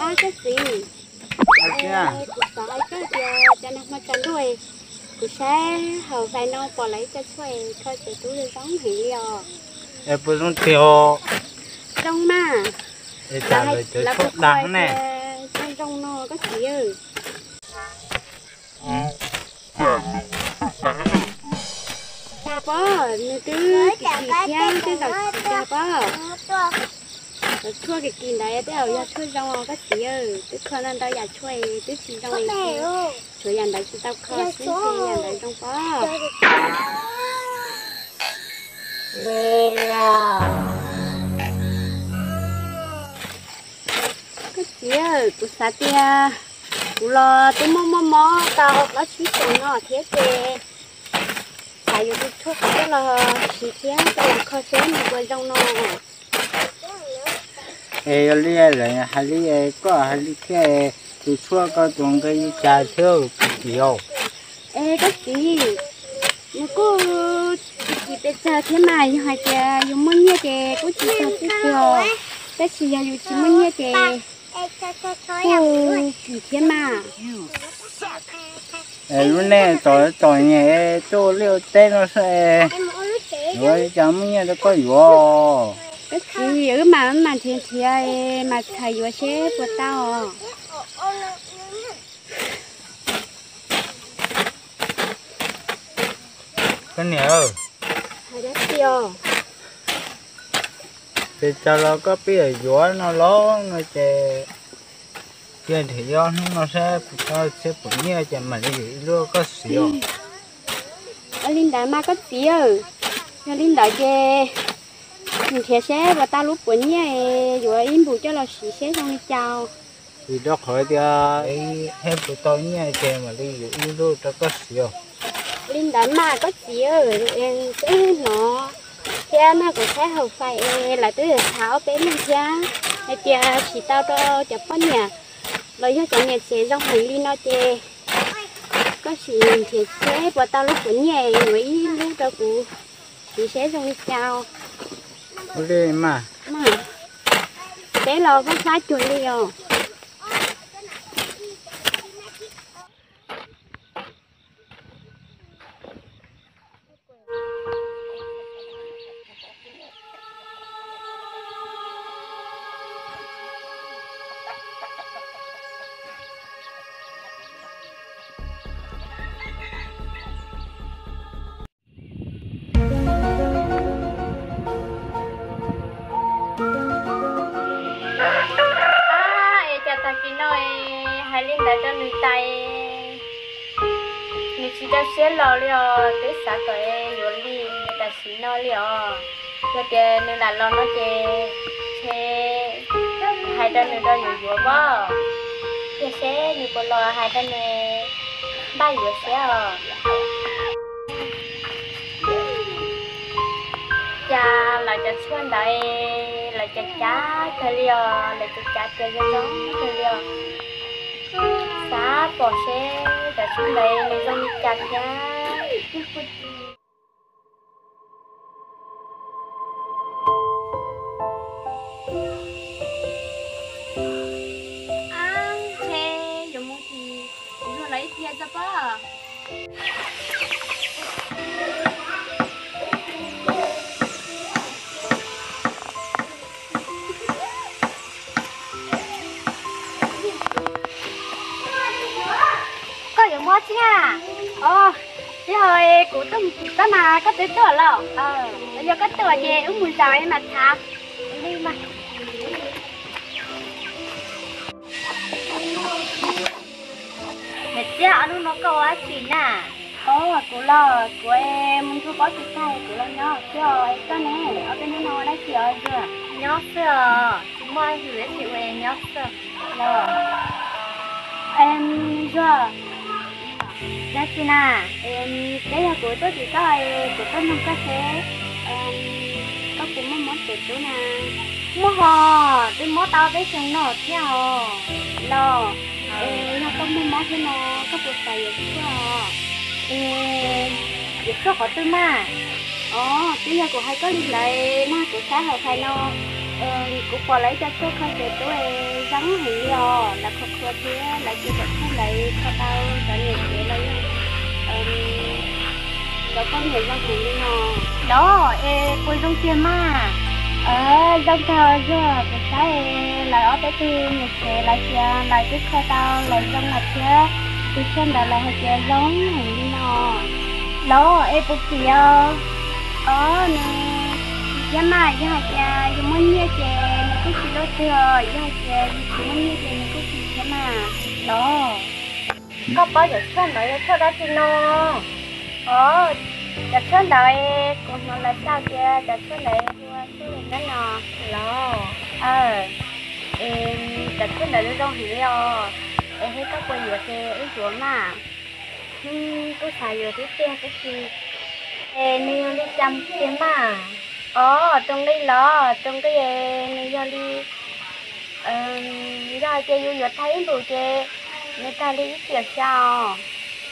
Koj txiv, kuv xav hais koj tias cov nag hmo tsaus ntuj kuv saib hauv fais no pom lawv ib co tshuaj kho ces kuj zoo heev li os. Es puas zoo tiag? Zoo mas. Es cas lawv cov tshuaj dag ne? Zoo zoo no koj txiv. Dag pob, nws twb kim kim thiab twb zaum tsis dag pob. Cov tshuaj kim kim ntawd tej zaum yog tshuaj zoo os koj txiv. Twb kho ntau ntau yam tshuaj twb tsis zoo, tshuav yam ntawd tsis tau kho xwb ces yam ntawd zoo pob. Koj txiv, kuv xav tias kuv los twb muaj muaj mob tau ob tsib xyoos no thiab ces xav yuav tus tshuaj qhov coj los siv thiab coj los kho seb nws puas zoo no. Es yog li lawv hais li koj hais li thiab, tus tshuaj koj tus nqi li cas thiab kuv txiv? Es koj txiv, nws kuj tsis kim pes tsawg thiab mas yog hais tias yus muaj nyiaj ces kuj tsis txog xwb tiag, tab sis yog yus tsis muaj nyiaj ces kuj kim thiab mas. Es lub neej txom txom nyem tuaj ua liaj ua teb no xwb, yuav li cas muaj nyiaj rau koj yuav? Koj txiv, wb mam mam nrhiav nrhiav mas txhais yuav seb puas tau. Koj niam, ces cas los koj pheej yuav no los no ces cia nrhiav ib ob hnub no saib puas tau thiab puas nyiaj ces mam li yuav ib lub koj siv os. Ua li ntawd mas koj txiv, yog li ntawd ces nrhiav seb puas tau lub puas nyiaj, yuav ib npus coj los siv seb zoo li cas. Vim rau qhov tias thiab puas tau nyiaj ces mam li yuav ib lub rau koj siv os. Li ntawd mas koj txiv, twb hnov thiab no kuv saib hauv fais es lawv twb xav ob peb leeg thiab hais tias siv tau rau cov poj niam los yog cov niam tsev zoo heev li no ces koj sim nrhiav seb puas tau lub puas nyiaj yuav ib lub rau kuv siv seb zoo li cas. Ua li mas, peb los vaj fab cuag li os. Es cas tag kis no hais li ntawd rau nws tas, nws tsis rau siab los li os, twb xav kom yuav li tam sim no li os. Yog tias nws lam los no ces ntshe hais rau nws rau yuav yuav pob, cia seb nws puas los hais rau nws npaj yuav siab os. Cas lawv cov tshuaj ntawd lawv cov cav kawg li os, lawv cov cav tias zoo zoo kawg li os. Xav pom seb cov tshuaj ntawd nws zoo li cas thiab. Ab, ntshe yuav mus tim Zuag lawv ib pliag tso pob. Koj yuav mus tsev a? Os, yog kuv tuaj mus tim koj mas koj twb tuaj los. Yog koj tuaj ces wb mus zaum mam tham li mas. Niam txiv, ob hnub no koj ua dab tsi na? Os, kuv los kuv mus nrhiav pob tsis tag kuv los nyob xwb os. Koj ne, ob peb hnub no ua dab tsi os Zuag? Nyob xwb os, tsis muaj hwm dab tsi ua nyob xwb los. Zuag, dab tsi na? Peb yog kuv tuaj tim koj, kuv tuaj nug koj seb koj puas muaj mob tsev tub na? Muaj hos, twb mob tau peb xyoo no thiab os. Los, yog koj muaj mob thiab no koj puas xav yuav tshuaj os? Es yuav tshuaj qhov twg mas? Os, twb yog kuv hais koj li ntawd na, kuv saib hauv fais no Kuv pom lawv cov tshuaj kho tsev tub zoo heev li os, lawv kho kho thiab lawv cov tshuaj ntawd kho tau cov niam tsev los yog cov poj niam zoo heev li no. Los es puas zoo tiag mas? Zoo kawg yog kuv saib lawv ob peb tug niam tsev lawv tias lawv twb kho tau lawv zoo lawm thiab, tus tshuaj ntawd lawv hais tias zoo heev li no. Los es puas kim os? Os, nws kim thiab mas, yog hais tias yus muaj nyiaj ces nws kuj kim luaj twg, yog hais tias yus tsis muaj nyiaj ces nws kuj kim thiab mas. Los, koj paub cov tshuaj ntawd yog tshuaj dab tsi no? Os, cov tshuaj ntawd kuv hnov lawv xav tias cov tshuaj ntawd hu ua tshuaj li no los. Es cov tshuaj ntawd zoo heev li os, es thiab koj puas yuav ces wb yuav mas. Kuj xav yuav thiab tiag tab sis es nws yog li cas tiag mas? Os, rau nqi los rau nqi, nws yog li, yog hais tias yus yuav tag ib ntus ces nws tag li ib tiam xya os.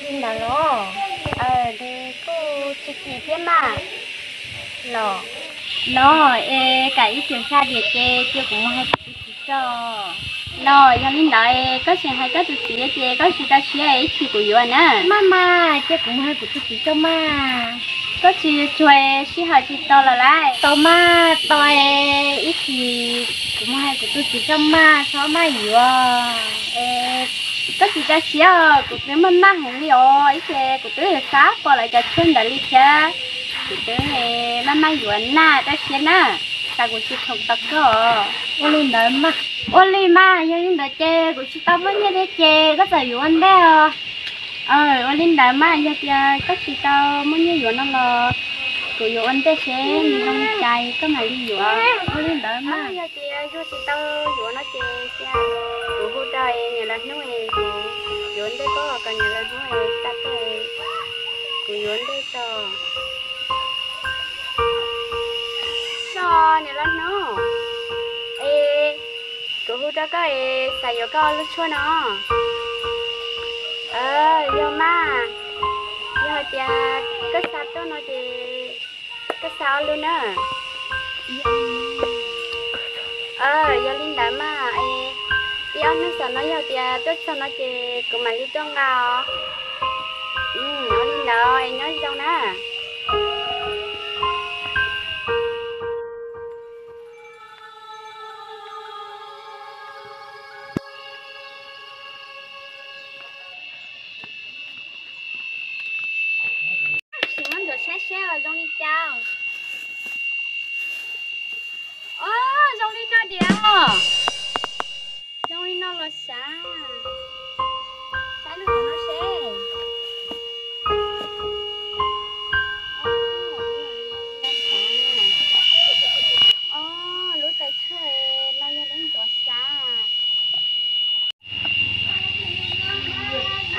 Li ntawd los? Nws kuj tsis kim thiab mas. Los, los es kam ib tiam xya diam ces cia kuv mus hais kuv tus txiv tso. Los yog li ntawd es koj sim hais koj tus txiv ces koj tsis txhob siab, ib chim kuv yuav na. Maj mas, cia kuv mus hais kuv tus txiv tso mas. Koj tsis yuav tsuag sij hawm tsis tau lawm lauj? Tau mas, tau es ib chim kuv mus hais kuv tus txiv tso mas, txhob maj yuav. Koj tsis txhob siab, kuv twb maj maj heev li os, ib ces kuv twb xav pom lawv cov tshuaj ntawd li thiab. Kuv twb maj maj yuav na, txhob siab na, tsam kuv tsis khoom tau koj. Ua li ntawd mas, ua li mas, yog li ntawd ces kuv tsis tau muaj nyiaj thiab ces koj txawm yuav ua ntej os. Ua li ntawd mas, yog tias koj tsis tau muaj nyiaj yuav no los kuv yuav ua ntej seb nws zoo li cas koj mam li yuav. Ua li ntawd mas, yog tias yus tsis tau yuav no ces cia kuv hu rau niam laus Hnub, kuv yuav ntej koj kom niam laus Hnub xa tuaj, kuv yuav ntej tso. Tso, niam laus Hnub, es kuv hu rau koj es xav yuav koj lub tshuaj no. Yog mas, yog hais tias koj xa tuaj no ces koj xa ob lub na. Yog li ntawd mas, ib ob hnub tom no yog tias tuaj txog no ces kuv mam li tuaj nqa os. Ua li ntawd es nyob zoo na. Sim muab ntsuas saib seb zoo li cas. Os, zoo li no diam. Zoo li no los sav. Saib lub no seb. Os, lub tais tshuaj no yog lub ntsuas sav.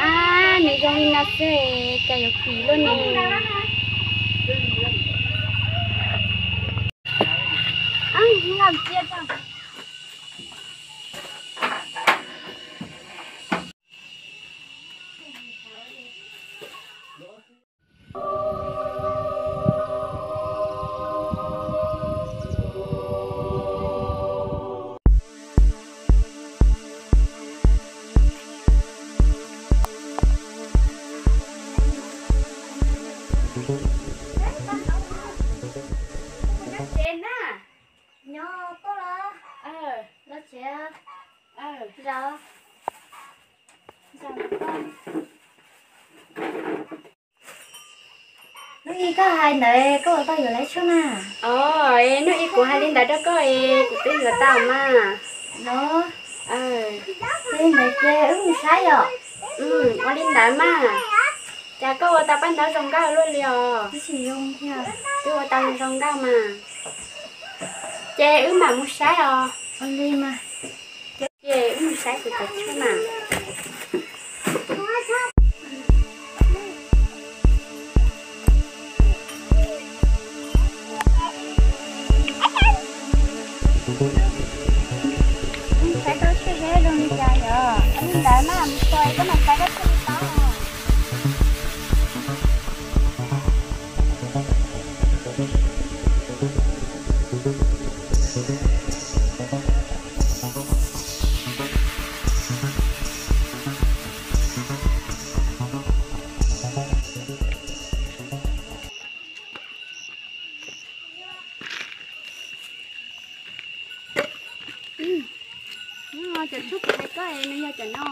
Ab, nws zoo li no xwb cas yuav kim luaj ne. Nyob tsev na. Nyob tuaj los? Los tsev. Zaum, zaum koj. Hnub ib koj hais ntawd koj ua tau yuav lawv tshuaj na. Os, hnub ib kuv hais li ntawd rau koj es kuv twb yuav tau mas. Los, li ntawd ces wb mus saib yom. Ua li ntawd mas, cas koj ua tau paj ntaub zoo nkauj luaj li os. Twb ua tau zoo nkauj mas. Ces wb mam mus saib os. Ua li mas. Ces wb mus saib kuv cov tshuaj mas. Saib koj tshuaj seb zoo li cas yom. Li ntawd mas mus txog koj mam saib koj tshuaj li tau. Cov tshuaj kuv hais koj nws yog cov no.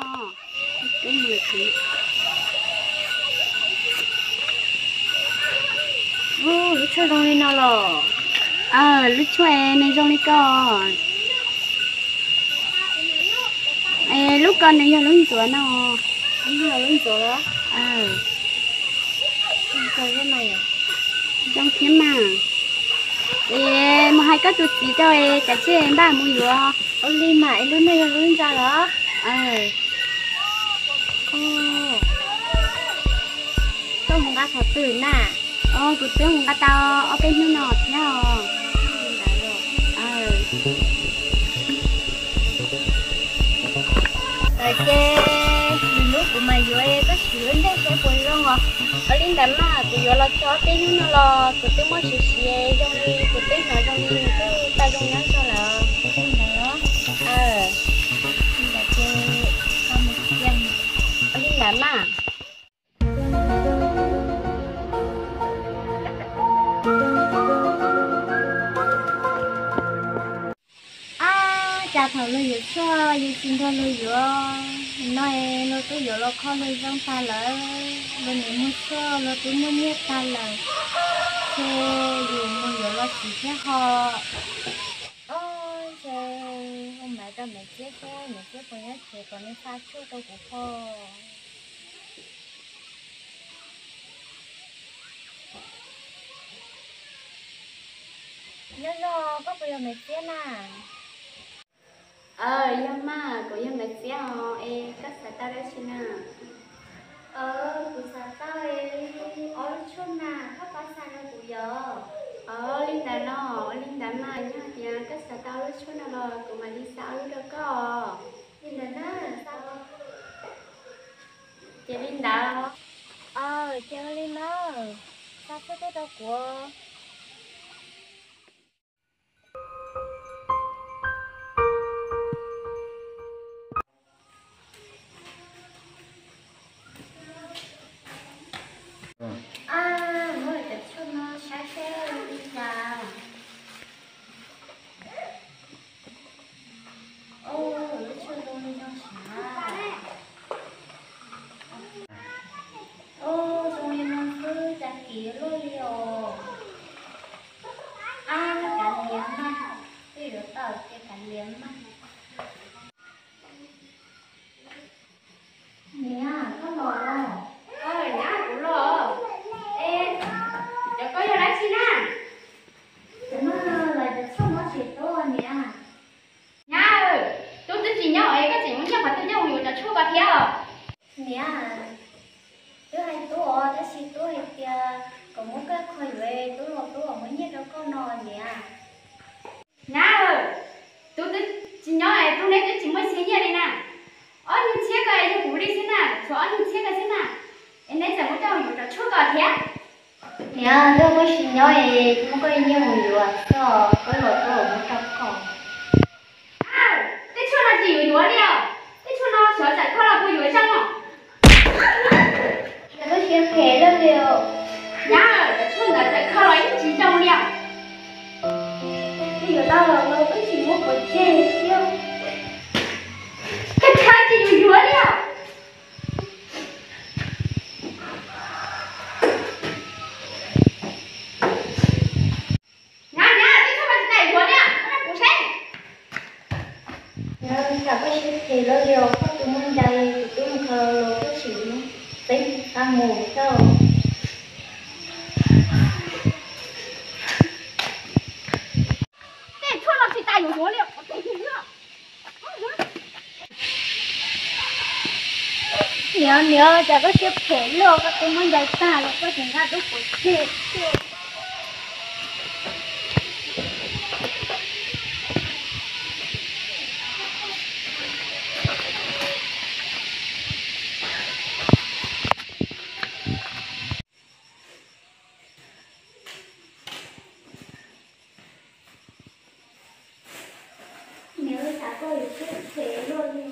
Lub tshuaj zoo li no los? Lub tshuaj nws zoo li ko. Es lub ko nws yog lub ntxuav no. Lub ntxuav los? Zoo thiab mas. Es mus hais koj tus txiv rau es kav tsij npaj mus yuav. Ua li mas, es lub no yog lub ntxa los? Koj mus nqa thaum twg na? Kuv twb mus nqa tau ob peb hnub no thiab os. Ces nws hnub kuv mas yuav koj sim lub ntsej seb puas zoo os. Ua li ntawd mas kuv yuav los txog ob peb hnub no los kuv twb muab siv siv zoo li kuv twb hnov zoo li nws twb tau zoo nyob tso lawm. Ua li ntawd mas. Ab, cas thaum luag yuav tshuaj yus tsis nrog luag yuav, no luag twb yuav los kho luag zoo tag lawm, luag niam muag tshuaj luag twb muaj nyiaj tag lawm, ces yus mus yuav los tsis thiab ho. Ob, ces hu maiv rau Maiv Txiab seb Maiv Txiab puas nyob tsev kom nws xa tshuaj rau kuv kho. Nyob zoo, koj puas yog Maiv Txiab na? Yog mas, kuv yog Maiv Txiab os, es koj xav tau dab tsi na? Kuv xav tau ob lub tshuaj mas koj pab xa rau kuv yom. Ua li ntawd no, ua li ntawd mas yog tias koj xav tau lub tshuaj no los kuv mam li xa ob lub rau koj. Li ntawd na, xa. Ces li ntawd. Ces ua li na, xa tshuaj tuaj rau kuv. Ab, muab cov tshuaj no saib seb li cas. Ua, lub tshuaj zoo li no sav. Ua, zoo li no xwb cas kim luaj li os. Ab, kav liam mas, twb yuav tau ces kav liam mas. Niam, koj los los? Nyab, kuv los. Es cov koj yog dab tsi na? Cov no los cov tshuaj muab tsis tub niam. Nyab, tub twb tsis nyob es koj tseem muab nyiaj qhov twg coj mus yuav cov tshuaj ko thiab os? Niam, twb hais tub os, tab sis tub hais tias kom muab koj qho yuav, tub los tub muab nyiaj rau koj no niam. Nyab, tub twb tsis nyob es tub neb twb tsis muaj txhiab nyiaj li na. Ob nyuag txhiab ko yog kuv li xwb na, tshuav ob nyuag txhiab ko xwb na. Es neb txawm muab coj mus yuav cov tshuaj ko thiab. Niam, twb muaj tsis nyob es muab koj nyiaj mus yuav xwb, koj los tub muab rau koj. Tej tshuaj no tsis yuav yuav li os. Tej tshuaj no xyov txawm kho los puas yuav zoo os. Koj siab phem lawm li os. Nyab, cov tshuaj ntawd txawm kho los yeej tsis zoo li os. Twb yuav tau los los twb tsis muab pov tseg thiab. Koj tsis yuav yuav li os. Nyab, nyab, tej tshuaj no tsis tas yuav li os, muab rau kuv seb. Nyab, koj siab phem lawm li os, koj tus muaj ncai kuv twb mus kho los koj tseem txeeb xa mus xwb. Tej tshuaj no tsis tas yuav yuav li os. Niam, niam, cas koj siab phem lawm, koj twb muab ncais tag los koj tseem nqa tuaj pov tseg. Niam, xav koj yuav siab phem luaj li.